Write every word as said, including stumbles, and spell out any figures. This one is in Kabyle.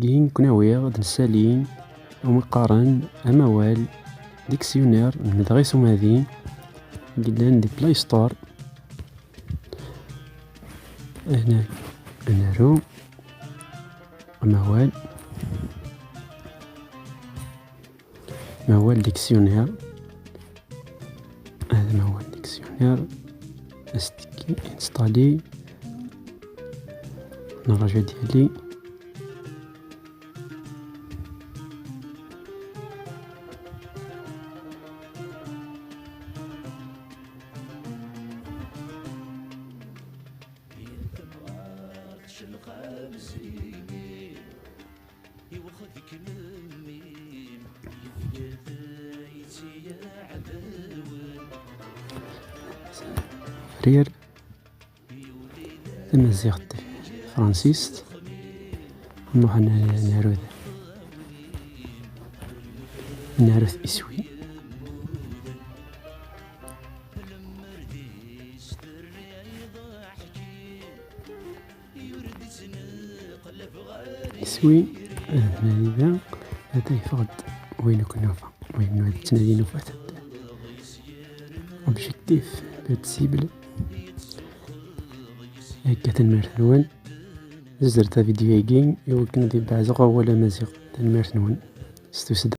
Gin kun awiɣ d nsalin umi qqaren amawal dictionnaire n medɣis umadi yellan di Play Store. Hna ad naru amawal, amawal dictionnaire. هذا ما هو الديكسيونير. استكي انستالي. نرجع ديالي. Frère. Tamaziɣt, tafransist. Nruḥ n-, narud, narud iswi. Iswi, eh, nadi da, ad yeffeɣ-d wayen akk nufa, wayen nufa tettnadi nufa-t. Objectif, la cible. Akka, tanemmirt-nwen. Zzer tavidyu-agi i wakken ad ibeɛzeɣ awal amaziɣ. Tanemmirt-nwen. S tussda.